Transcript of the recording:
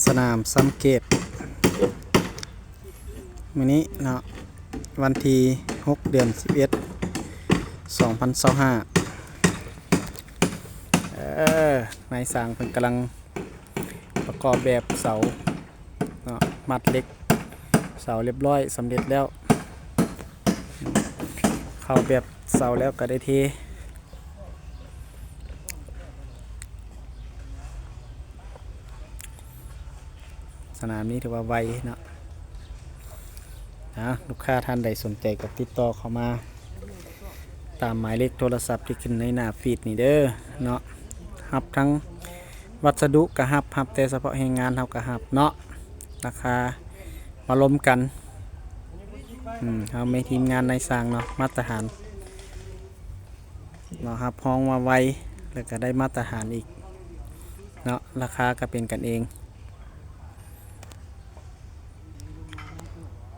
ສະໜາມສັງເກດ ມື້ນີ້ເນາະ ວັນທີຫົກ ເດືອນສິບເອັດ ສອງພັນຊາວຫ້າ ເອີ ນາຍຊ່າງເພິ່ນກຳລັງປະກອບແບບເສົາເນາະ ມັດເຫຼັກເສົາລຽບຮ້ອຍ ສຳເລັດແລ້ວ ເຂົ້າແບບເສົາແລ້ວກໍໄດ້ເທ. ສະໜາມນີ້ຖືວ່າໄວເນາະ. ອາ ລູກຄ້າທ່ານໃດສົນໃຈກໍຕິດຕໍ່ເຂົ້າມາຕາມໝາຍເລກໂທລະສັບທີ່ຂຶ້ນໃນໜ້າຟີດນີ້ເດີເນາະ. ຮັບທັງວັດສະດຸກໍຮັບ, ຮັບແຕ່ສະເພາະແຮງງານເຮົາກໍຮັບເນາະ. ລາຄາມາລົມກັນ. ອືມ ເຮົາມີທີມງານນາຍຊ່າງເນາະ ມາດຕະຖານເນາະ, ຮັບຮອງວ່າໄວ ແລ້ວກໍໄດ້ມາດຕະຖານອີກເນາະ. ລາຄາກໍເປັນກັນເອງ.